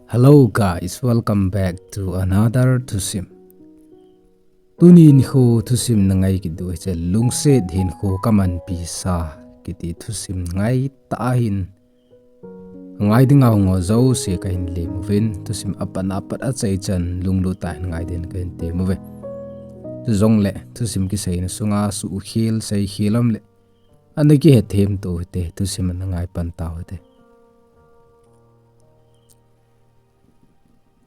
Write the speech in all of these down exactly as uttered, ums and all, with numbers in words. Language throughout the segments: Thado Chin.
Hello guys, welcome back to another thusim. Tuni nikho thusim na ngai kit diu hiche, Lungset Hinkho Kamanpi Sa kiti thusim ngai tah ahin. Ngai dinga hung ho jouse kahin lem uvin, thusim apat apat achai chan lunglut tah in ngai din kahin tem uve. Chujongle thusim kiseina sunga suhkhel seikhel um le, ana kihethem to hite, thusim ana ngai pan tau hite.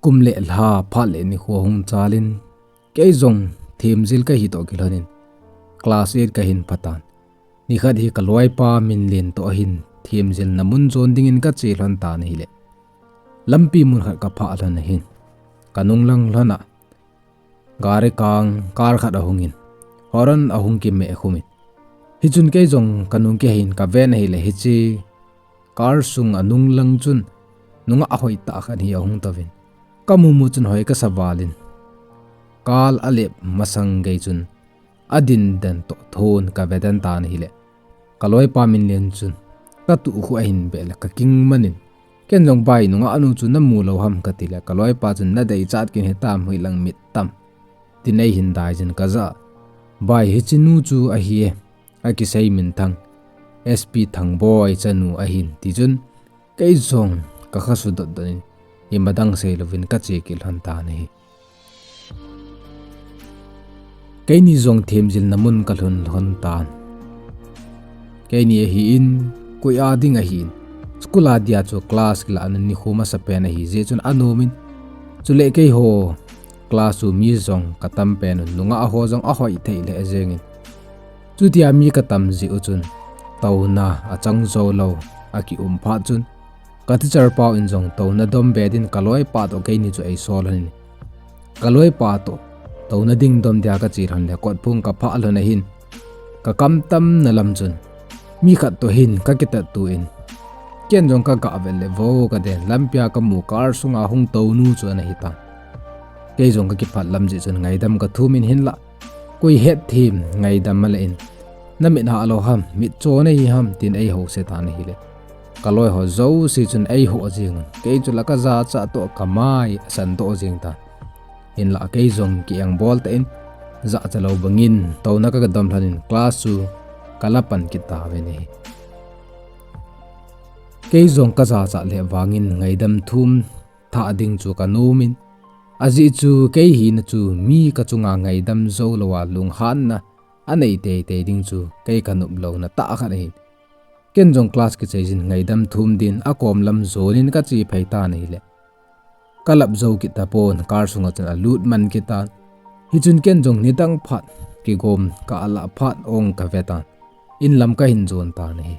Kum le lha, phat le nikho hung chalin, kei jong themjil kahi toh kilhonin, class eight kahin phatan. Nikhat hi kaloipa Minlen toh ahin themjilna mun jon dingin kache lhon tan ahile, lampi mun khat kaphah lhon ahin, kanung lang lhon a, gari kang car khat ahungin, horn ahung kimeh khumin. Hichun kei jong kanung kiheiyin kaven ahile, hiche car sunga nung lang chun nungah hoitah khat hi ahung touvin. Kamu mu chun hoi kasa valin, car alep masang gei chun adin den toh thon kave den tan ahile, kaloipa Minlen chun katuh khu ahin beh le kaking manin, ken jong, "Bai, nungah nu chu namu lou ham?" kati le, kaloipa chun, "Nadei chat kin hitam, hoilang mit tam," tin eihin daijin kajah a, "Bai, hiche nu chu ahi e, akisei minthang S P Thangboi chanu ahin," tichun kei jong kakha sudot dot in, imadang seilouvin kache kit lhon tan ahi. Keini jong themjilna mun kalhun lhon tan. Keini ahin, koi a ding ahin, school a dia chu class kilahna nikho masapen ahijeh chun anomin, chule keiho class u mi jong katam pen un, nungah ho jong ahoi thei lheh jengin. Chutia mi katam jeh u chun, touna achang jou lou akium phat chun, ka teacher pau in jong touna dom be din kaloipa toh keini chu eisol lhonin, kaloipa toh touna ding dom dia kache lhon le, kotphung kaphah lhon ahin, kakam tamna lam chun, mi khat toh hin kakitat tuin, ken jong kagah vet le vo kaden, lampia kamu car sunga hung tou nu chu ana hitan. Kei jong kakiphat lam jeh chun ngaidam kathumin, "Hinlah, koi hetthem ngaidam ale in, namit hah lou ham, mitcho nahi ham?" tin eihouse tan ahile, kaloi ho jouse chun eiho jengun, kei chu la kajachat toh kamai asan doh jeng tan. Hinlah kei jong ki-engbol tah in, jachat lou bangin touna kadom lhonin class chu kalapan kit tauvin ahi. Kei jong kajachat lheh vangin ngaidam thum thah ding chu kanomin, ajeh chu kei hina chu mi kachunga ngaidam jou louva lunghanna anei teitei ding chu kei kanop louna tah khat ahin. Ken jong class kichai jin ngaidam thum din akom lam jonin kache phei tan ahile, kalap jou kit tapon, car sunga chun alut man kit tan. Hichun ken jong nidang phat kigom kalah phat ong kave tan, in lam kahin jon tan ahi.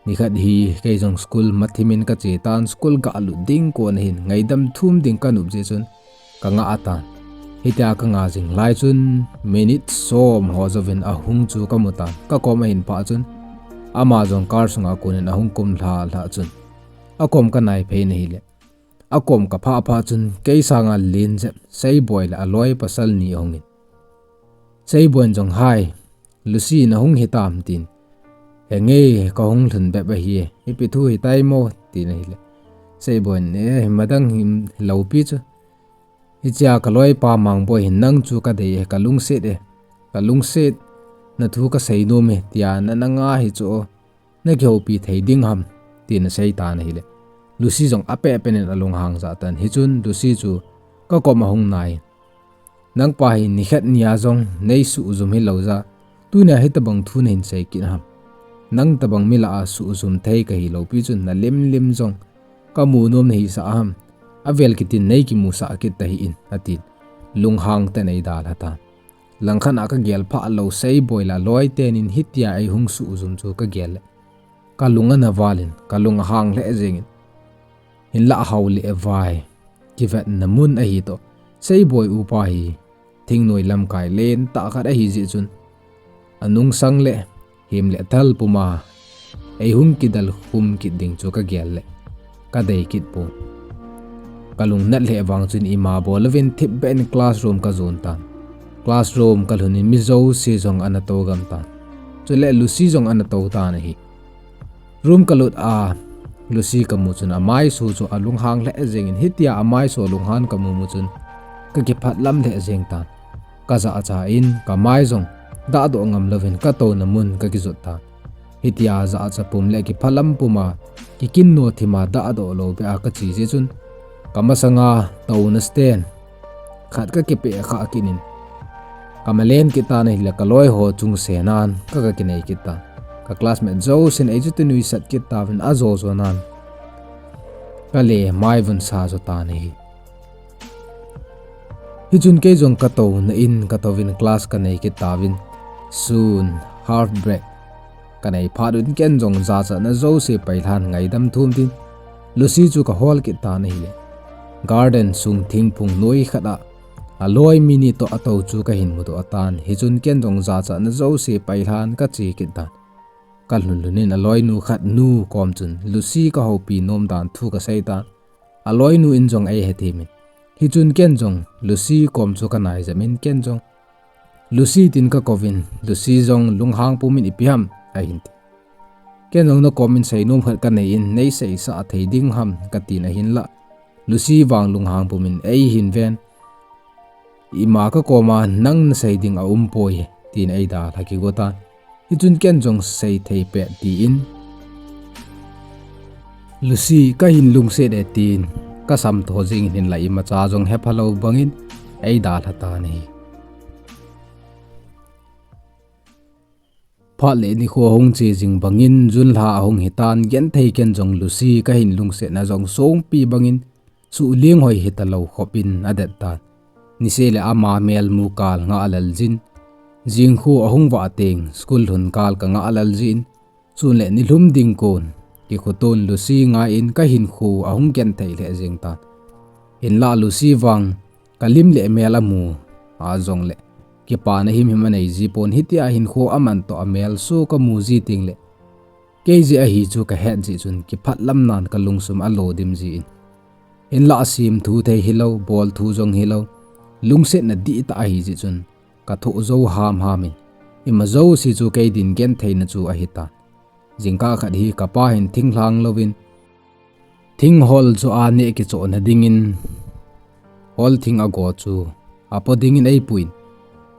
Nikhat hi kei jong school mathimin kache tan, school galut ding kon ahin, ngaidam thum ding kanop jeh chun kangah tan. Hitia kangah jing lai chun minute som ho jouvin ahung chu kamu tan. Kakom ahin phah chun, ama jong car sunga konin ahung kum lhalha chun, akom kanai phei in ahile, akom kaphah phah chun kei sanga len jep Seiboi le aloi pasal ni ahungin, Seiboi'n jong, "Hai, Lucy nahung hitam?" tin, "Henge, kahung lhun bep ahi e, ipi thu hitai mo?" tin ahile, Seiboi'n, "E, himadang hi loupi chu, hichea kaloipa Mangboi hin nang chu kadei e, kalungset e, kalungsetna thu kasei nom e, tia nana nga hi chu, nakihoupi thei ding ham?" tin asei tan ahile, Lucy jong apehpen in alunghang jah tan. Hichun Lucy chu kakom ahung nai, "Nangpa hi nikhat nia jong neisuhjum hilou ja, tunia hitabang thu nahin sei kit ham? Nang tabang mi lah a suhjum thei kahi loupi chun, nalimlim jong kamu nom nahisah ham? Avel kitin neikimusah kit tahih in," atin, lunghang tah in eidalha tan. Langkhat a kagel phah lou Seiboi le aloitenin hitia eihung suhjum chu kagel le, kalung ana valin, kalung ahang lheh jengin, hinlah hao le vai kivetna mun ahi toh, Seiboi upa hi thingnoi lamkai lentah khat ahijeh chun, anungsang le hem le thal puma eihung kidel khum kit ding chu kagel le, kadei kit pon. Kalungnat lheh vang chun ima bol louvin thipbeh in classroom kajon tan. Classroom kalhunin mi jouse jong ana tougam tan. Chule Lucy jong ana tou tan ahi. Room kalut a Lucy kamu chun amaisu chu alunghang lheh jengin, hitia amaisu alunghang kamu mu chun kakiphatlam lheh jeng tan. Kajahcha in kamai jong dahdoh ngam louvin katouna mun kakijot tan. Hitia jahcha pum le kiphatlam puma kikinno thima dahdoh lou beh a kache jeh chun kamasanga touna stand khat kakipeh kha kit in, kamalen kit tan ahile kaloi ho chungsenan ka, kakinei kit tan. Ka classmate jousen ei chu ti nuisat kit tauvin ajo jonan kale maivun sa jo tan ahi. Hichun kei jong katouna in katouvin class kanei kit tauvin, sun half break kanei phat un ken jong jachatna jouse pailhan ngaidam thum din Lucy chu kahol kit tan ahile, garden sung thingphung noi khat a aloi mi ni toh atou chu kahin mudoh tan. Hichun ken jong jachatna jouse pailhan kache kit tan. Kalhun lhun in aloinu khat nu kom chun Lucy kahoupi nom dan thu kasei tan. Aloinu in jong eihethem in, hichun ken jong Lucy kom chu kanai jep in ken jong Lucy tin kakouvin, Lucy jong lunghang pumin, ipi ham, ahin ti. Ken jong nakom in seinom khat kanei in, neiseisah thei ding ham katin ahinlah Lucy vang lunghang pumin eihin ven. Ima kakoma nang nasei ding aumpoi, tin eidalha kigo tan. Hichun ken jong seithei pet tin, Lucy, kahin lungset e, tin kasamtho jingin, hinlah imacha jong hepha lou bangin eidalha tan ahi. Phat le nikho ahung che jing bangin June lha ahung hitan, genthei ken jong Lucy kahin lungsetna jong songpi bangin suhling hoi hitalou khopin adet tan. Niseh le ama melmu kal ngah lel jin, jingkhu ahung vah teng school lhun kal kangah lel jin, sun le nilhum ding kon kikhotun Lucy ngaiyin kahinkho ahung genthei lheh jeng tan. Hinlah Lucy vang kalim le mel amu a jongle kipana himhim anei jipon, hitia hinkho aman toh amel so kamu ji tengle kei jeh ahi chu kahet jeh chun kiphatlamnan kalungsum alo dim jin, hinlah semthu thei hilou, bolthu jong hilou, lungsetna dihtah ahi jeh chun kathoh jou hamham in, ima jouse chu kei din gentheina chu ahitan. Jingkah khat hi kapa hin thinglhang louvin thinghol chu aneh kichohna dingin hol thing ago chu apo dingin eipuiyin,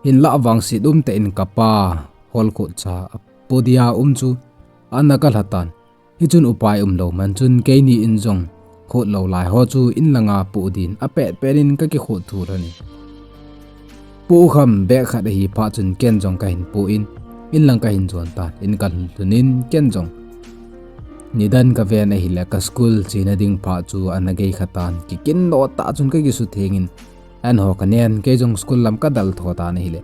hinlah vangset umtah in kapa holkhutcha apo dia um chu ana kalhatan. Hichun upai umlou man chun keini in jong khutlou lai ho chu inlanga poh din apetpet in kakikhut thu lhonin, poh kham beh khat ahi phat chun ken jong kahin poh in, inlang kahin jon tan. In kalhun lhunin ken jong nidan kaven ahile ka school chena ding phat chu ana geikha tan. Kikinno tah chun kakisuthengin, anho kanen, kei jong school lam kadaltho tan ahile,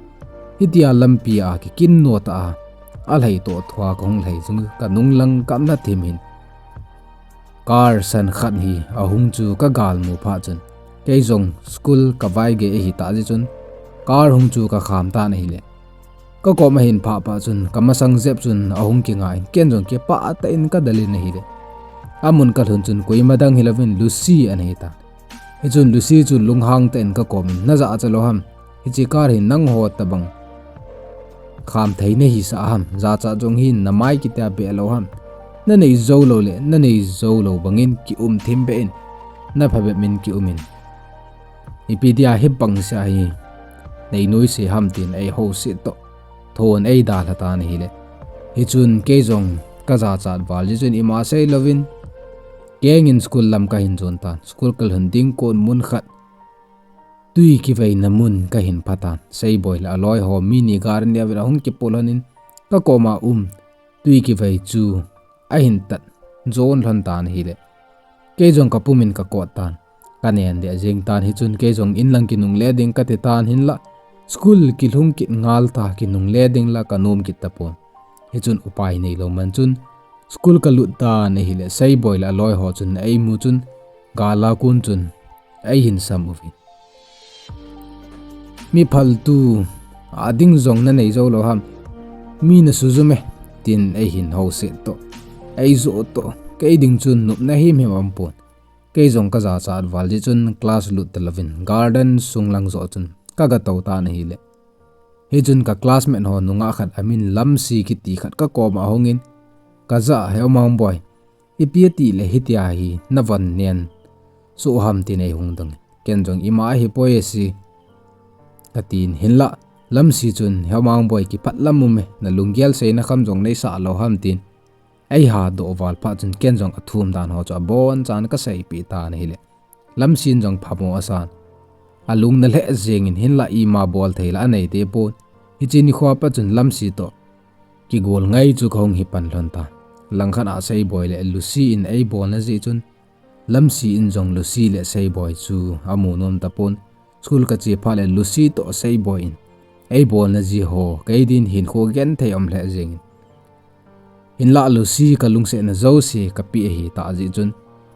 hitia lampia kikinno tah a alhai toh thua kahung lhai jing, kanunglang kamna thim hin car san khat hi ahung chu kagalmu phat chun, kei jong school kavaigei ahitah jeh chun car hung chu kakham tan ahile, kakom ahin phah phat chun kamasang jep chun ahung kingaiyin, ken jong kipah tah in kadalin ahile, amun kalhun chun koima dang hilouvin Lucy ana hitan. Hichun Lucy chu lunghang tah in kakomin, najahcha lou ham? Hiche car hin nangho tobang khamthei nahisah ham? Jachat jong hin, namai kitia beh lou ham? Nanei joulou le nanei joulou bangin kium thim beh in, naphabep in kiumin, ipi dia hibang seh hi neinuisat ham, tin eihoset toh thon eidalha tan ahile, hichun kei jong kajachat val jeh chun ima seilouvin kengin school lam kahin jon tan. School kalhun ding kon mun khat twi kiveina mun kahin phatan. Seiboi le aloiho mi ni garden neovin ahung kipoh lhonin, kakoma um twi kivei chu ahin tat jon lhon tan ahile, kei jong kapumin kakot tan. Kanen deh jeng tan, hichun kei jong inlang kinungle ding kati tan, hinlah school kilhung kit ngal ta, kinungle ding la kanom kit tapon. Hichun upai neilou man chun school kalut tan ahile, Seiboi le aloiho chun eimu chun gala kon chun eihin sam uvin, mi phaltu ading jong nanei joulou ham? Mi nasujum e, tin eihin hoset toh, eijoh toh, kei ding chun nopna himhim aumpon. Kei jong kajachat val jeh chun class lut talouvin garden sung lang joh chun kagatou tan ahile, Hichun ka classmate ho nungah khat amin Lamsi kiti khat ka koma ahungin, ka jah a, "He u Mangboi, ipi ati le hitia hi navon nen soh ham?" tin eihung dongin. Ken jong, "Ima ahipoi," ati katin, hinlah Lamsi chun, "He u Mangboi, kiphat lam um e, nalunggel seina kham jong neisah lou ham?" tin eiha doh val phat chun ken jong athum dan ho chu abonchan kaseipeh tan ahile, Lamsi in jong phamo asan. Alung nalheh jengin, hinlah ima bol thei la anei tapon. Hiche nikho a pat chun Lamsi toh kigol ngai chu kahung hi pan lhon tan. Langkhat a Seiboi le Lucy in eibolna jeh chun, Lamsi in jong Lucy le Seiboi chu amu nom tapon. School kache phat le Lucy toh Seiboi in eibolna jeh ho kei din hinkho genthei um lheh jengin, hinlah Lucy kalungsetna jouse kapeh ahitah jeh chun,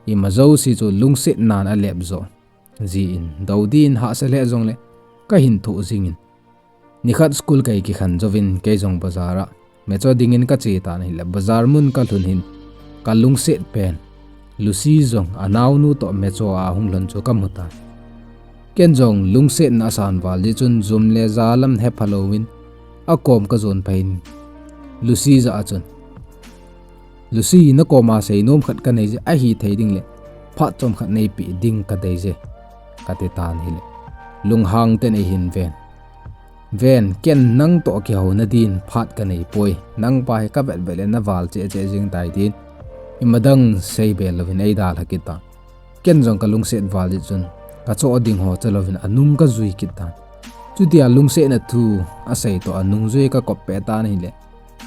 ima jouse chu lungsetnan alep jo jeh in, dou din hahsa lheh jongle kahin thoh jingin, nikhat school kei kikhen jouvin kei jong bazar a mecho dingin kache tan ahile, bazar mun kalhun hin kalungset pen Lucy jong anaonu toh mecho a ahung lhon chu kamu tan. Ken jong lungsetna asan val jeh chun jum le ja lam hepha louvin akom kajon phei in, Lucy jah a chun, "Lucy, nakoma seinom khat kanei je, ahithei ding le phat chomkhat neipeh ding kadei je," kati tan ahile, lunghang ten eihin ven. "Ven, ken nang toh kihouna din phat kanei poi. Nangpa hi kavet vet le naval cheh cheh jing tai," tin imadang seibe louvin eidalha kit tan. Ken jong kalungset val jeh chun kachoh ding ho chalouvin anung kajui kit tan. Chutia lungsetna thu asei toh anung jui kakop peh tan ahile,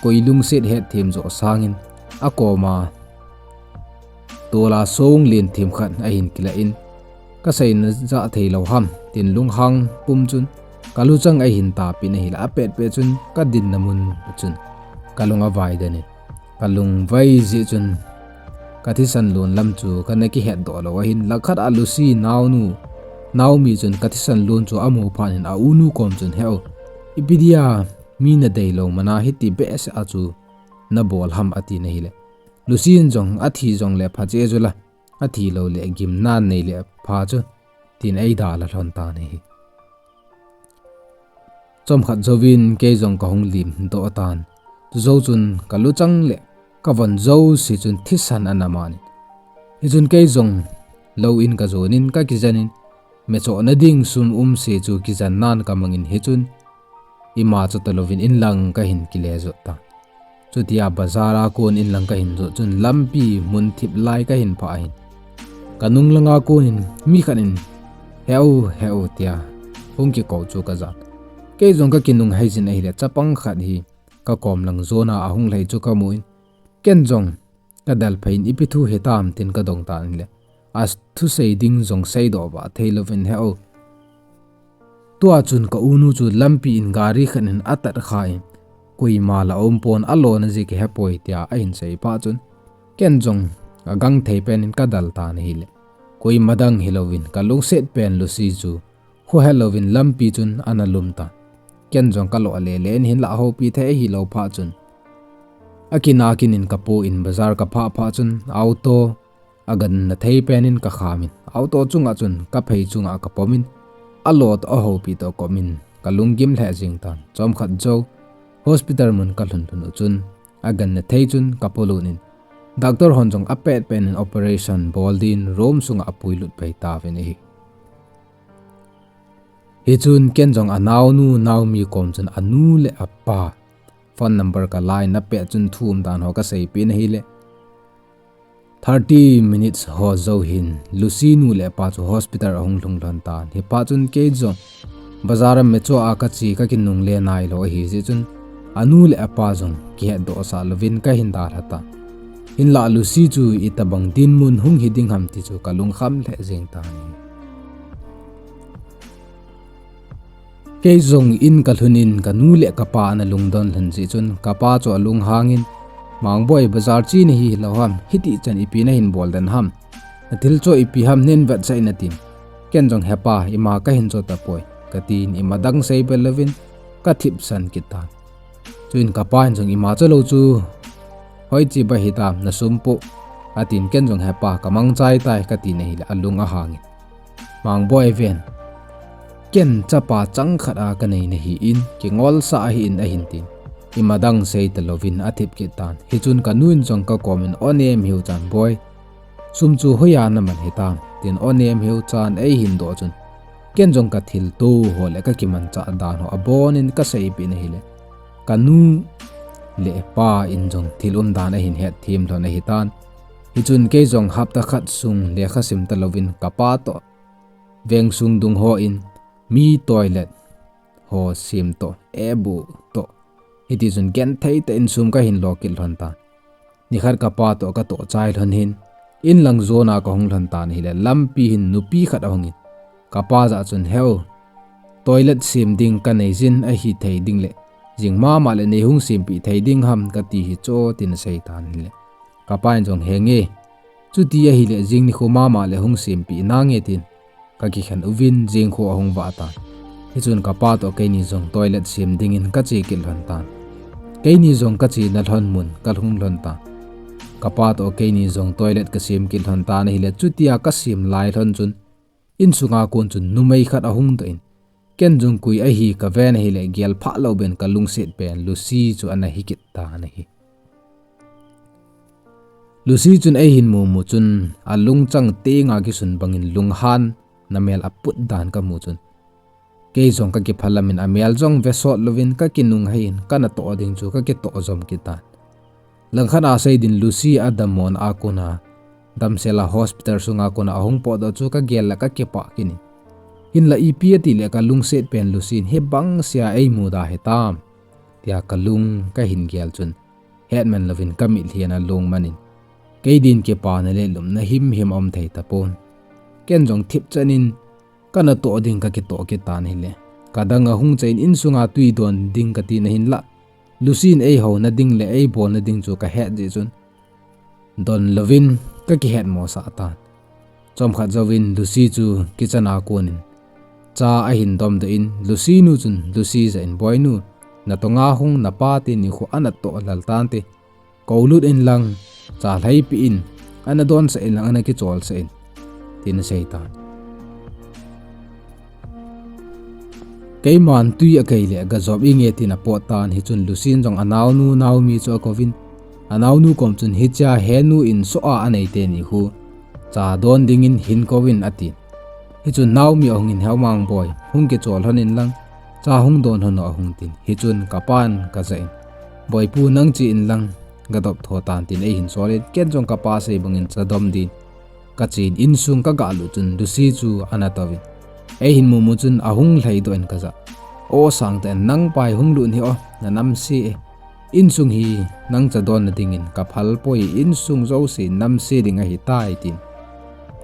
koi lungset hetthem joh sangin akoma tola song lenthem khat ahin kilah in, "Kasei najah thei lou ham?" tin lunghang pum chun kaluchang eihin tapeh in ahile, apet pet chun kadinna mun chun kalung avai den in, kalungvai jeh chun kathisan lon lam chu kana kihet doh lou ahin, langkhat a Lucy naonu Naomi chun kathisan lon chu amu phat in aunu kom chun, "He u, ipi dia mi nadei lou mana hiti behseh a chu nabol ham?" ati ahile, Lucy in jong, "Athi jongle pha cheh chu la, athi lou le gimnan nei le pha chu," tin eidalha lhon tan ahi. Chomkhat jouvin kei jong kahung lim doh tan. Chujou chun kaluchang le kavon jouse chun thisan ana man in, hichun kei jong lou in kajon in kakijen in, mechohna ding sum umse chu kijen nan kamangin, hichun ima chu talouvin inlang kahin kile jot tan. Chutia bazar a kon inlang kahin jot chun lampi mun thip lai kahin phah ahin, kanung langa kon in mi khat in, "He u, he u," tia hung kikou chu kajan. Kei jong kakinung heijin ahile, chapang khat hi kakom lang jona ahung lhai chu kamun, ken jong kadel phei in, "Ipi thu hitam?" tin kadong tan ahile, athusei ding jong seidoh vah thei louvin, "He u, tua chun kaunu chu lampi in gari khat in atat kha in, koima la aumpon, alona jeh kahepoi," tia ahin sei phat chun, ken jong agangthei pen in kadel tan ahile, koima dang hilouvin kalungset pen Lucy chu khohet louvin lampi chun ana lum tan. Ken jong kalo lele in, hinlah houpi thei ahilou phat chun, akinakin in kapo in bazar kaphah phat chun auto aganna thei pen in kakham in, auto chunga chun kaphei chunga kapom in, alo toh ahoupi toh kom in kalunggim lheh jeng tan. Chomkhat jou hospital mun kalhun lhun u chun, aganna thei chun kapolut in, doctor hon jong apet pen in operation bol din room sunga apuilut pai tauvin ahi. Hichun ken jong anaonu Naomi kom chun anu le apa phone number kala in, apet chun thu umdan ho kaseipeh in ahile, thirty minutes ho jou hin Lucy nu le apa chu hospital ahung lhung lhon tan. Hiphat chun kei jong bazar a mecho a kache, kakinungle nailou ahijeh chun anu le apa jong kihetdoh sah louvin kahin dalha tan. Hinlah Lucy chu itobang dinmun hung hiding ham ti chu kalungkham lheh jeng tan. Kei jong in kalhun in kanu le kapa ana lungdon lhon jeh chun kapa chu alunghang in, Mangboi, bazar che nahi hilou ham, hitichan ipi nahin bol den ham? Nathilcho ipi ham, neivetsah in, atin. Ken jong, Hepa, ima kahin cho tapoi, katin, imadang seibe louvin kathipsan kit tan. Chuin kapan jong, Ima cholou chu hoiche ba hitam, nasum po, atin, ken jong, Hepa, kamangchai tai, katin ahile alung ahangin, Mangboi ven, Ken chapa chang khat a kanei nahi in, kingolsa ahi in ahin tin. Ima dang sei talouvin athip kit tan. Hichun kanu in jong kakom in o nem hiu chan boi. Sum chu hoiya naman hitam, tin o nem hiu chan eihin doh chun. Ken jong kathilto ho le kakimanchah dan ho abonin kaseipeh in ahile. Kanu le pa in jong thil umdan ahin hetthem lhon ahitan. Hichun kei jong hapta khat sung lekha sim talouvin kapa toh veng sung dung hon mi toilet ho sem toh, ebu toh. Hitichun genthei tah in sum kahin lo kit lhon tan. Nikhat kapa toh katoh chai lhon hin, inlang jona kahung lhon tan ahile lampi hin nupi khat ahung in. Kapa jah chun, "Heu, toilet sem ding kanei jin ahithei ding le, jing mama le neihung sempeh thei ding ham kati hichu," tin asei tan ahile. Kapa in jong, "Henge, chuti ahile jing nikho mama le hung sempeh nange," tin kakikhen uvin jing kho ahung vah tan. Hichun kapa toh keini jong toilet sem dingin kache kit lhon tan. Keini jong kachena lhon mun kalhung lhon tan. Kapa toh keini jong toilet kasem kit lhon tan ahile chutia kasem lai lhon chun insunga kon chun numei khat ahung doh in. Ken jong koi ahi kaven ahile gel phah lou ben kalungset pen Lucy chu ana hi kit tan ahi. Lucy chun eihin mumu chun alungchang tenga kisun bangin lunghan na mel aput dan kamu chun. Kei jong kakiphalam in amel jong vesot louvin kakinunghei in kanatoh ding chu kakitoh jom kit tan. Langkhat a seidin Lucy adammo na a kona damsel a hospital sunga kona ahung potdoh chu kagel le kakipah kit in. Hinla ipi ati le kalungset pen Lucy in hibang sea eimu da hitam, tia kalung kahin gel chun. Hetman louvin kamitlhi ana long man in. Kei din kipana le lupna himhim aum thei tapon. Ken jong thipchan in kanatoh ding kakitoh kit tan ahile. Kadang ahung chai in insunga tui don ding kati na hinla. Lucy in eihouna ding le eibolna ding chu kahet jeh chun. Don louvin kakihetmo sah tan. Chomkhat jouvin Lucy chu kitchen a kon in. Cha ahin domdoh in Lucy nu chun Lucy jah in, "Boinu, natonga hung napa te nikho anatoh lal tante. Koulut inlang, cha lhaipi in, ana donsah inlang, ana kicholsah in," tin asei tan. Keiman tui akei le gajop inge tin apot tan, hichun Lucy in jong anaonu Naomi chu akouvin, anaonu kom chun hichea henu in soh a anei te nikho cha don dingin hin kouvin atin. Hichun Naomi ahung in, "Heu mang boi, hung kichol lhon inlang, cha hung don lhon o," ahung tin. Hichun kapan kajah in, "Boipu nang che inlang, gadop tho tan," tin eihin sol in, ken jong kapa sei bangin cha dom din kachen insung kagalut chun Lucy chu ana touvin. Eihin mumu chun ahung lhaidoh in kajah. "O sangtah in nang pai hung lut hih o, nanamse e. Insung hi nang cha donna dingin kaphal poi, insung jouse namse ding ahitai," tin.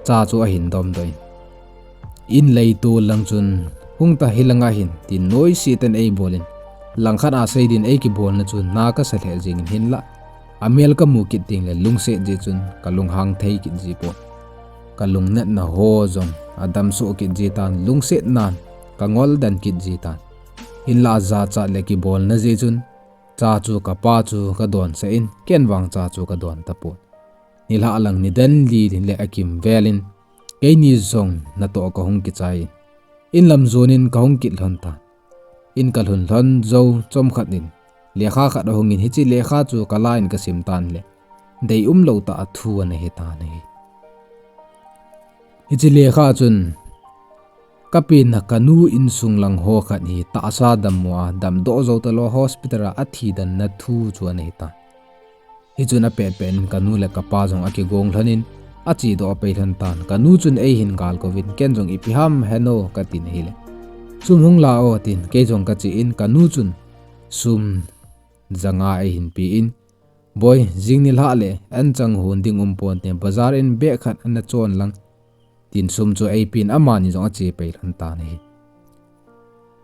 Cha chu ahin domdoh in. In leitol lang chun, "Hung ta hilanga hin," tin noise tah in eibolin. Langkhat a seidin eikibolna chun na kasa lheh jingin hinla. Amel kamu kit ding le lungset jeh chun kalunghang thei kit ji pon. Kalungnatna ho jong adamsoh kit ji tan, lungsetnan kangol den kit ji tan. Hinla ajachat le kibolna jeh chun cha chu kapa chu kadonsah in, ken vang cha chu kadon tapon. Nilhah lang nidan li le akimvel in, keini jong natoh kahung kichai in. In lam jon in kahung kit lhon tan. In kalhun lhon jou chomkhat in, lekha khat ahung in, hiche lekha chu kala in kasim tan le, deium lou tah a thu ana hi tan ahi. Hiche lekha chun, kapenna kanu insung lang ho khat hi tahsa dammo a, damdoh jou talou hospital a athi den na thu chu ana hi tan. Hichun apet pet in kanu le kapa jong akigong lhon in, achedoh a pei lhon tan. Kanu chun eihin gal kouvin, ken jong ipi ham heno katin ahile. Sum hung la o tin, kei jong kache in kanu chun sum janga eihin pe in, "Boi, jing nilhah le, anchang hon ding um ponte, bazar in bag khat ana chon lang," tin sum chu eipen amani jong ache pei lhon tan ahi.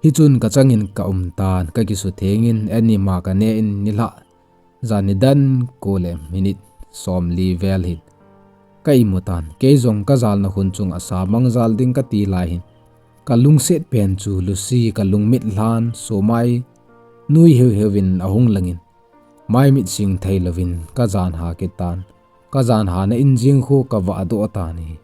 Hichun kachangin kaum tan, kakisutheng in, anima kane in nilhah jan nidan ko le minute somli vel hin ka imu tan. Kei jong kajalna hun chunga samang jal ding kati lai hin, kalungset pen chu Lucy kalungmit lhan somai nui heu heuvin ahung langin, maimit sing thei louvin kajan ha kit tan. Kajan hana in jing khu kavah doh tan ahi.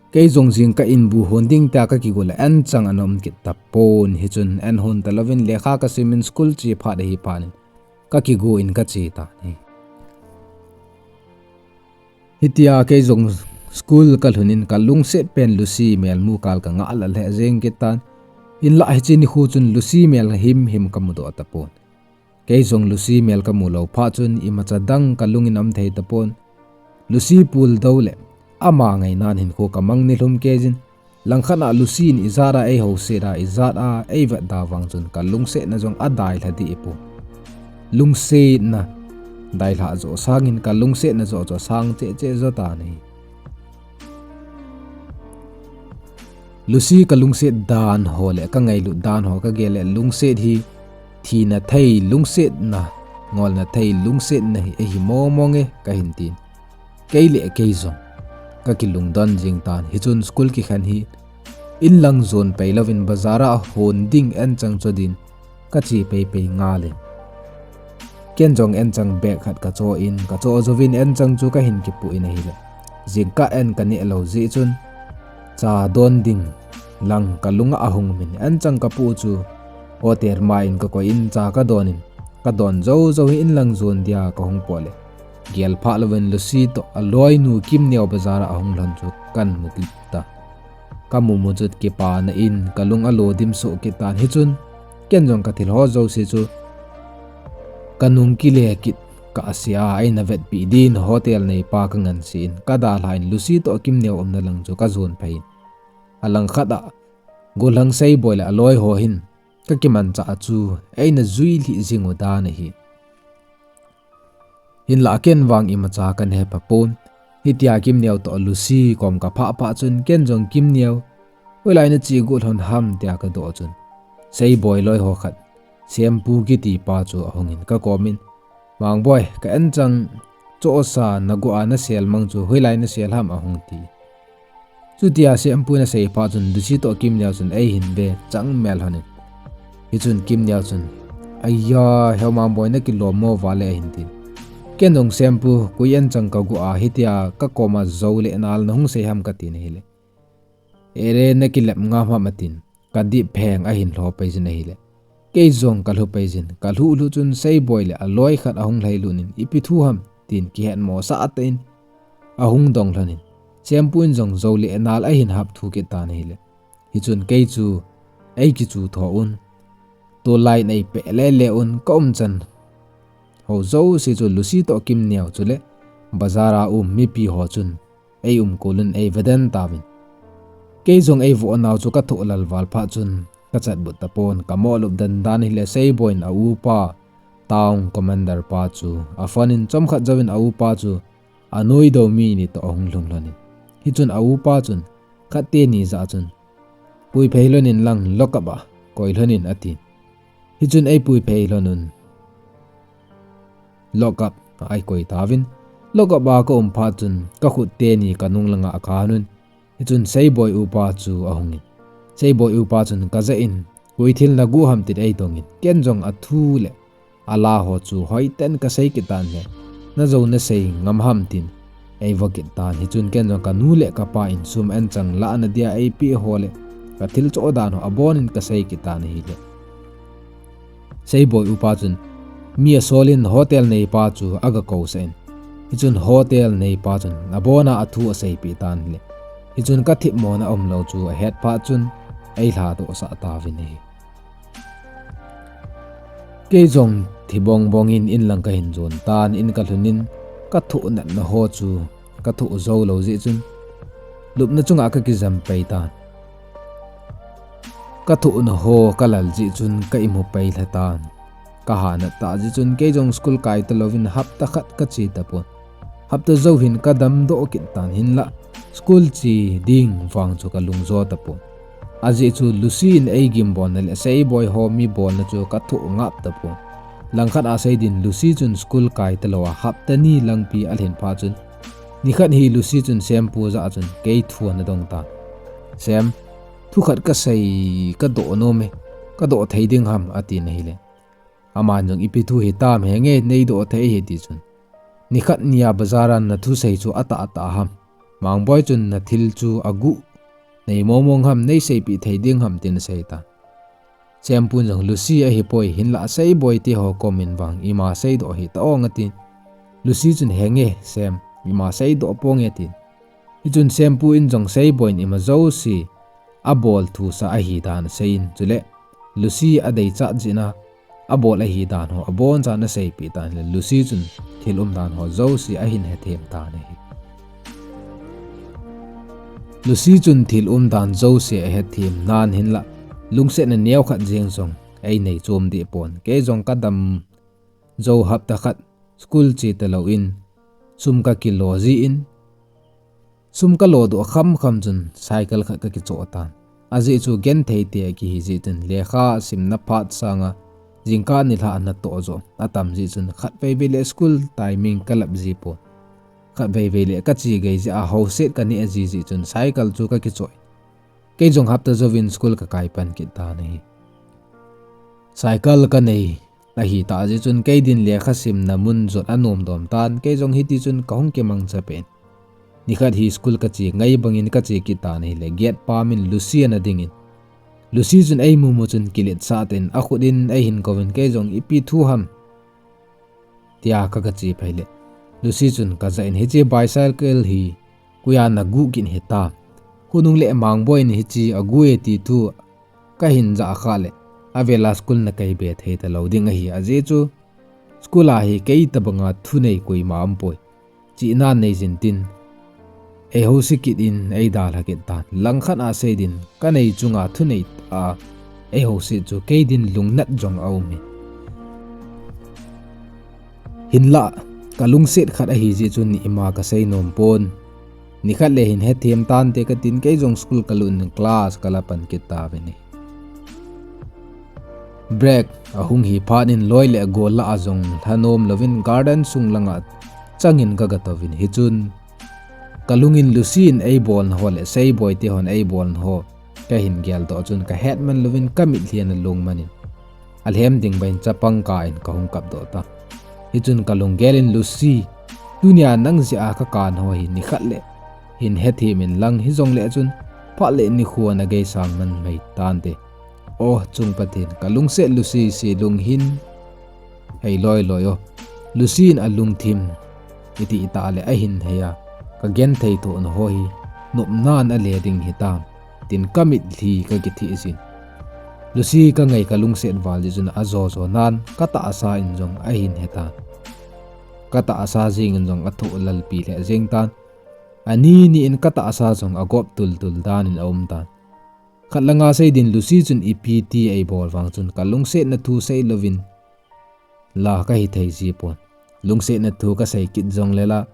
Kei jong jingkah in bu hon ding tia ka kigo le anchang ana um kit tapon, hichun an hon talouvin lekha ka simin school che phat ahi phat in ka kigo in ka che tan ahi. Hitia kei jong school ka lhun in ka lungset pen Lucy mel mu kal ka ngah lal he jeng kit tan. Hinlah hiche nikho chun Lucy mel himhim ka mudoh tapon. Kei jong Lucy mel ka mu lou phat chun imacha dang ka lung in aum thei tapon. Lucy puldou le ama ngainan hinkho ka mang nilhum kei jin. Langkhat a Lucy in ijat a ei houset a, ijat a ei vetda vang chun ka lungsetna jong adailha deh pon. Lungsetna dailha joh sangin ka lungsetna joh chu asang cheh cheh jo tan ahi. Lucy ka lungset dan ho le ka ngailut dan ho ka gel le lungset hi thina thei lungsetna, ngolna thei lungsetna hi ahi mong mong e ka hin tin. Kei le kei jong ka kilungdon jing tan, hichun school kikhen hi in lang jon pei louvin bazar a hon ding anchang cho din ka che pei pei ngal in. Ken jong anchang bag khat ka cho in, ka cho jouvin anchang chu ka hin kipoh in ahile, jingkah an ka neh lou jeh chun cha don ding lang ka lung a ahung um in, anchang ka poh chu hotel ma in ka koi in cha ka don in, ka don jou jou hi in lang jon dia ka hung pot le, gel phah louvin Lucy toh aloinu Kimneo bazar a ahung lhon chu kan mu kit ta. Ka mu mu chun kipana in ka lung alo dim soh kit tan, hichun ken jong ka thil ho jouse chu ka nung kile kit kah sea, eina vetpi din hotel neipa ka ngansi in ka dalha in Lucy toh Kimneo umna lang chu ka jon phei in, alangkhat a gollhang Seiboi le aloi ho hin ka kimanchah chu eina jui lhih jing u dan ahi. Hinlah ken vang imacha kana he pha pon. Hitia Kimneo toh Lucy kom ka phah phah chun ken jong Kimneo, hoilai na che got lhon ham tia ka doh chun, Seiboi loi ho khat, Sempu kiti pa chu ahung in ka kom in, Mangboi, ka anchang chohsa na go a na sel mang chu hoilai na sel ham, ahung ti. Chutia Sempu in asei phat chun Lucy toh Kimneo chun ei hin ve chang mel lhon in, hichun Kimneo chun, Aiya, heu Mangboi na kilom mo vale, ahin tin. Ken jong Sempu, koi anchang ka go a hitia ka kom a jou le nal na hung sei ham ka tin ahile, Ere, na kilep ngam ham, atin. Ka dip pheng ahin lho pei jin ahile, kei jong ka lhu pei jin, ka lhu lhu chun Seiboi le aloi khat ahung lhai lut in, Ipi thu ham? tin kihet mo sah tah in ahung dong lhon in, Sempu in jong jou le nal ahin hap thu kit tan ahile, hichun kei chu ei kichu tho un, tulai in ei peh le le un, ka umchan ho jouse chu Lucy toh Kimneo chule bazar a um mipi ho chun ei umkol un ei veden tauvin. Kei jong ei voh nau chu ka thoh lal val phat chun ka chatbut tapon, ka mo lup dan dan ahile Seiboi in a upa, town commander pa chu aphone in chomkhat jouvin a upa chu anoi do mi ni toh ahung lhung lhon in. Hichun a upa chun khat teni jah chun, Pui phei lhon in lang, lock up a koi lhon in, atin. Hichun ei pui phei lhon un, lock up a ei koi tauvin. Lock up a ka um phat chun ka khut teni ka nung langa akhan un. Hichun Seiboi upa chu ahung in, Seiboi upa chun ka jah in, Koi thil na go ham? tin ei dong in, ken jong athu le ala ho chu hoiten ka sei kit tan le, Na jou na sei ngam ham? tin ei vo kit tan. Hichun ken jong ka nu le ka pa in sum anchang lahna dia ei peh ho le ka thil choh dan ho abon in ka sei kit tan ahile, Seiboi upa chun mi asol in hotel neipa chu aga kousah in, hichun hotel neipa chun abon a athu aseipeh tan le, hichun ka thipmo na umlou chu ahet phat chun ei lhadoh sah tauvin ahi. Kei jong thi bong bong in in lang ka hin jon tan, in ka lhun in ka thoh natna ho chu ka thoh jou lou jeh chun lupna chunga ka kijam pei tan. Ka thohna ho ka lal jeh chun ka imu pei lha tan. Ka ha nat tah jeh chun kei jong school kai talouvin hapta khat ka che tapon. Hapta jou hin ka damdoh kit tan, hinlah school che ding vang chu ka lungjo tapon. Ajeh chu Lucy in ei gimbolna le Seiboi ho mi bolna chu ka thoh ngap tapon. Langkhat a sei din Lucy chun school kai talou a hapta ni langpi alhin phat chun, nikhat hi Lucy chun Sempu jah a chun kei thu ana dong tan. Sem, thu khat ka sei, ka doh nom e, ka doh thei ding ham? atin ahile, aman jong, Ipi thu hitam, henge nei doh thei ahi, ti chun, Nikhat nia bazar a na thusei chu atah atah ham? Mangboi chun, "Na thil chu aguh nei mong mong ham, nei seipeh thei ding ham?" tin asei tan. Sempu in jong, "Lucy ahipoi, hinlah Seiboi te ho kom in vang ima seidoh hih ta ong," atin. Lucy chun, "Henge Sem, ima seidoh ponge," atin. Hichun Sempu in jong Seiboi in ima jouse abol thu sa ahi dan asei in, chule Lucy adeichat jeh in abol ahi dan ho abonchan aseipeh tan le, Lucy chun thil umdan ho jouse ahin hethem tan ahi. Lucy chun thil umdan jouse ahethem nan hinlah, lungsetna neokhat jeng jong einei chom deh pon. Kei jong kadam jou hapta khat school che talou in, sum kakilo jin, sum kalo doh kham kham chun cycle khat kakichoh tan. Ajeh chu genthei te akihi jeh chun lekha simna phat sanga jingkah nilhah natoh joh atam jeh chun khatvei vei le school timing kalap ji pon. Khatvei vei le kache gei jeh a houset kaneh ji jeh chun cycle chu kakichoh in, kei jong hapta jouvin school kakai pan kit tan ahi. Cycle kanei ahitah jeh chun kei din lekha simna mun jot anom dom tan, kei jong hiti chun kahung kimangcha pen. Nikhat hi school kache ngai bangin kache kit tan ahile, gate pam in Lucy ana ding in, Lucy chun eimu mu chun kiletsah tah in akhut in eihin kouvin, kei jong, "Ipi thu ham?" tia kagache pai le, Lucy chun kajah in, "Hiche bicycle hi koiya naguh kit hitam? Khonung le Mangboi in hiche aguh e ti thu kahin jah khah le, avela school nakai be thei talou ding ahi, ajeh chu school a hi kei tabanga thunei koima umpoi. Chihna nei jin tin, eihouse kit in eidalha kit tan. Langkhat a sei din, kanei chunga thunei a eihouse chu kei din lungnat jong aum e. Hinlah, kalungset khat ahi jeh chun ima kasei nom pon. Nikhat le hin hethem tante," katin, kei jong school kalut in class kala pan kit tauvin ahi. Break ahung hi phat in loi le gol lah a jong lhanom louvin garden sung langa changin kaga touvin, hichun kalung in Lucy in eibolna ho le Seiboi te hon eibolna ho kahin geldoh chun kahet man louvin kamitlhi ana long man in, alhem ding bangin chapang kah in kahung kapdoh ta. Hichun kalunggel in, "Lucy, tunia nang jeh a kakan ho hi nikhat le hin hethem in lang, hijongle chun phat le nikho ana geisang man mai tante. O chung Pathen, kalungset Lucy se lung hin hei loi loi o. Lucy in alungthim iti itah le ahin hei a, kagenthei thohna ho hi nopnan ale ding hitam," tin kamitlhi kakithih jin. Lucy kangai kalungset val jeh chun ajo jo nan katahsa in jong ahin hetan. Katahsa jeng in jong athoh lalpi lheh jeng tan. Ani ni in katahsa jong agop tul tul dan in aum tan. Khat langa sei din, Lucy chun ipi ti eibol vang chun kalungsetna thu sei louvin la kahithei ji pon. Lungsetna thu kasei kit jongle la,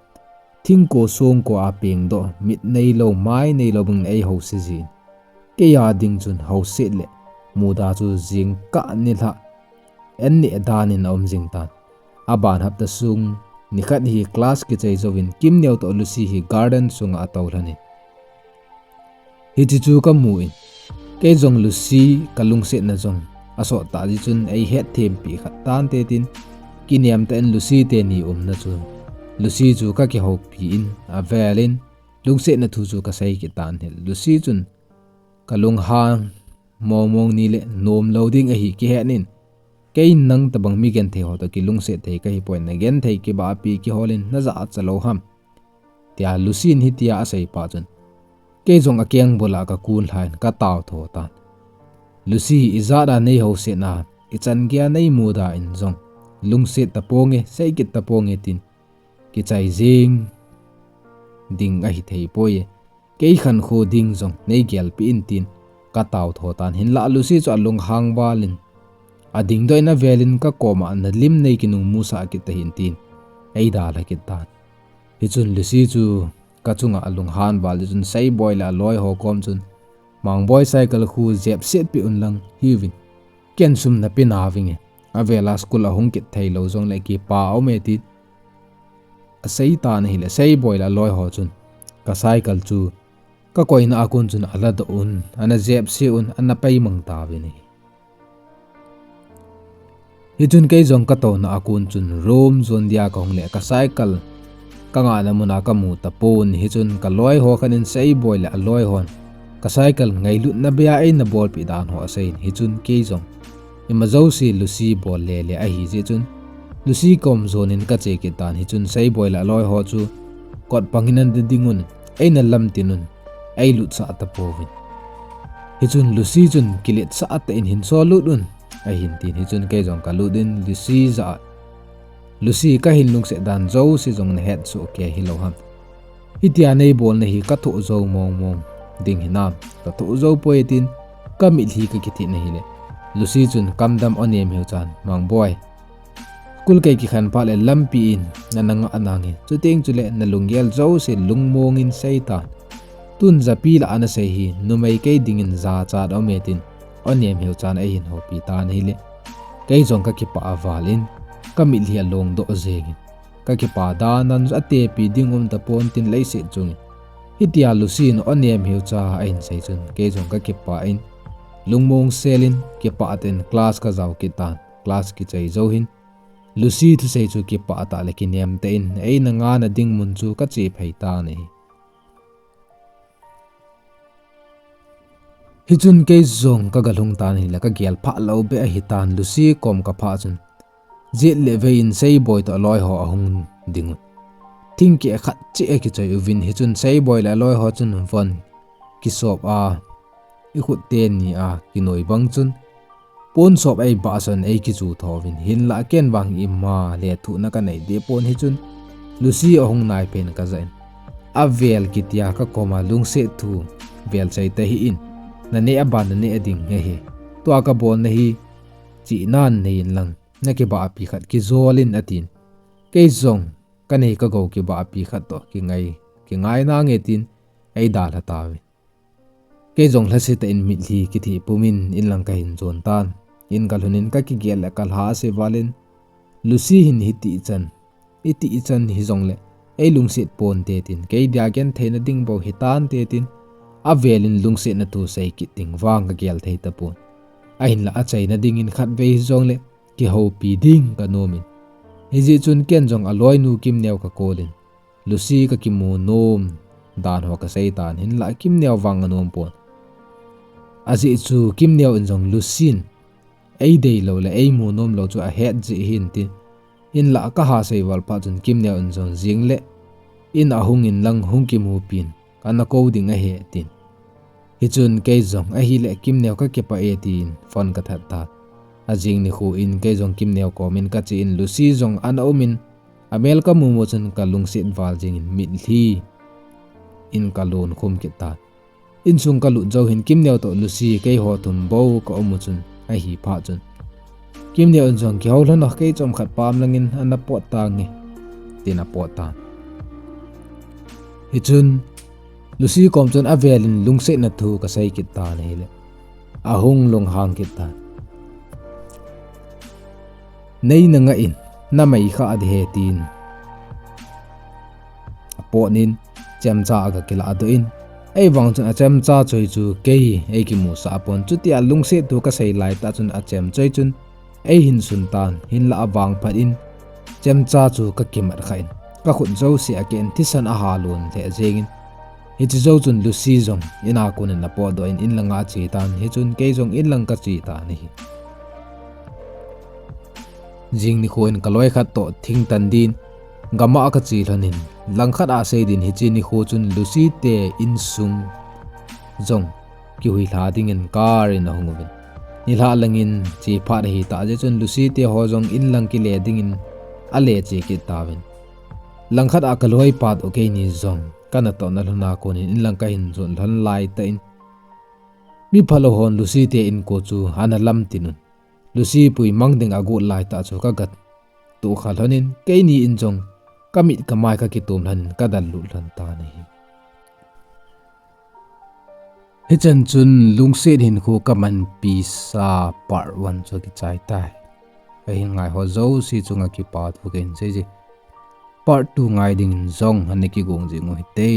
thingko songko a pengdoh, mit neilou, mai neilou bangin eihouse jin. Keiya ding chun houset le muda chu jingkah nilhah an neh dan in aum jing tan. Aban hapta sung nikhat hi class kichai jouvin kimneo toh Lucy hi garden sunga atoulhon in, hiche chu kamu in, kei jong Lucy kalungsetna jong asot tah jeh chun eihet thempi khat tante tin, kinem tah in Lucy teni umna chu, Lucy chu kakihoupi in, avel in lungsetna thu chu kasei kit tan ahile, Lucy chun kalunghang mong mong ni le nomlou ding ahi kihet in, kei nang tobang mi genthei ho toh kilungset thei kahipoi, nagenthei kibahpi kihol in najahcha lou ham, tia Lucy in hitia asei phat chun, kei jong akeng bula kakun lhan in katao tho tan. Lucy, ijat a neihousetna, ichan geiya neimuda in jong lungset taponge, sei kit taponge tin, kichai jeng ding ahithei poi e. Kei khankho ding jong neigelpeh in tin katao tho tan. Hinlah Lucy chu alunghang val in, adingdoh in avel in, kakoma nalim nei kinung musah kit tahih in tin eidalha kit tan. Hichun Lucy chu kachunga alunghan val jeh chun Seiboi le aloi ho kom chun, Mangboi cycle khu jepset peh unlang hiuvin, ken sum nape nauvinge, avela school ahung kit theilou jongle kipa aume, tin asei tan ahile, Seiboi le aloi ho chun ka cycle chu kakoina a kon chun aladoh un, ana jepse un, ana peimang tauvin ahi. Hichun kei jong katouna a kon chun room jon dia kahung le ka cycle Ka ngahna muna ka mu tapon, hichun ka loi ho khat in Seiboi le aloi hon ka cycle ngailutna beiya eina bolpeh dan ho asei in, hichun kei jong ima jouse Lucy bol le le ahi jeh chun Lucy kom jon in ka che kit tan, hichun Seiboi le aloi ho chu kot pang in ana ding un, eina lamtin un, ei lutsah tapouvin. Hichun Lucy chun kiletsah tah in hin so lut un, ahin tin, hichun kei jong ka lut in Lucy jah a, Lucy, ka hin lungset dan jouse jong na het soh kei hilou ham. Hitia nei bolna hi ka thoh jou mong mong ding hinam, ka thoh jou poi, tin ka mitlhi ka kitheh na hile Lucy chun kamdam o nem hiu chan, Mangboi, school kei kikhen phat le lampi in na na ngah nange, chuteng chule na lunggel jouse lungmong in sei tan. Tun japi lah a na sei hi numei kei dingin jachat aume, tin o nem hiu chan eihin houpi tan ahile kei jong ka kipah a val in ka mitlhi along doh jeng in, ka kipah dan nan atepi ding um tapon tin leiset chung in. Hitia Lucy in o nem hiu cha ahin sei chun kei jong ka kipah in, lungmong sel in kipah tah in class ka jao kit tan, class kichai jou hin Lucy thusei chu kipah tah le kinem tah in eina ngahna ding mun chu ka che phei tan ahi. Hichun kei jong ka galhung tan ahile ka gel phah lou beh ahi tan, Lucy kom ka phah chun jet le vei in Seiboi toh aloi ho ahung ding un, thingkeh khat cheh akichoi uvin, hichun Seiboi le aloi ho chun von kisop a, i khut teni a kinoi bang chun pon sop ei bah son ei kichu tho uvin, hinlah ken vang ima lethuhna ka nei deh pon, hichun Lucy ahung nai pen ka jah in, avel kitia ka koma lungset thu vel sei tahih in, na neh a ban na neh ding ahi, tua ka bolna hi chihnan nei inlang na kibahpi khat kijol in, atin. Kei jong ka nei ka gou kibahpi khat toh kingai, kingai nange, tin ei dalha tauvin. Kei jong lhasetah in mitlhi kitheh pum in inlang ka hin jon tan. In ka lhun in ka kigel le ka lhase val in, Lucy hin hiti chan, iti chan hijongle ei lungset ponte, tin, kei dia gentheina ding bou hitante, tin, avel in lungsetna thu sei kit ding vang ka gel thei tapon. Ahinlah achaina dingin khatvei hijongle kihoupi ding ka nom in, hijeh chun ken jong aloinu Kimneo ka call in Lucy ka kimu nom dan ho ka sei tan, hinlah Kimneo vang anom pon. Ajeh chu Kimneo in jong Lucy in ei deilou le ei mu nom lou chu ahet jeh hin, tin, inlah ka ha sei val phat chun Kimneo in jong jing le in ahung inlang hung kimupin, kana kou ding ahi, tin. Hichun kei jong ahile Kimneo ka kipah e, tin phone ka that tan. Ajing nikho in kei jong Kimneo kom in ka che in Lucy jong ana um in, amel ka mumu chun ka lungset val jeng in mitlhi in ka lon khum kit tan. Insung ka lut jou hin Kimneo toh Lucy keiho thum bou ka um u chun ahi phat chun Kimneo in jong, kihou lhon o, kei chomkhat pam langin ana pot tange, tin apot tan. Hichun Lucy kom chun avel in lungsetna thu ka sei kit tan ahile ahung lunghang kit tan. Nei na ngah in, na mai kha ding ahi, tin apot in chemcha aga kilah doh in, ei vang chun achemcha choi chu kei ei kimusah pon, chutia lungset thu ka sei lai tah chun achem choi chun ei hin sun tan, hinlah avang phat in chemcha chu ka kimat kha in, ka khut jouse a ken thisan aha lon lheh jeng in, hiche jou chun Lucy jong in a kon in apot doh in, in langa ache tan, hichun kei jong in lang ka che tan ahi. Jing nikho in ka loi khat toh thingtan din gam a ka che lhon in, langkhat a sei din hiche nikho chun Lucy te insung jong kihuilha dingin car in ahung uvin, nilhah langin che phat ahi tah jeh chun Lucy te ho jong in lang kile dingin ale che kit tauvin, langkhat a ka loipa toh keini jong ka natohna lhon a kon in in lang ka hin jot lhon lai tah in, mi phalou hon Lucy te inko chu ana lamtin un, Lucy pui mang ding agot lai tah chu ka ga tohkha lhon in, keini in jong ka mit ka mai ka kitom lhon in ka dallut lhon tan ahi. Hichan chun lungset hinkho ka manpi sa part one chu akichai tai. Kahin ngai ho jouse chunga kipa thu kahin seije. Part two ngai dingin jong ana kigong jing u hite.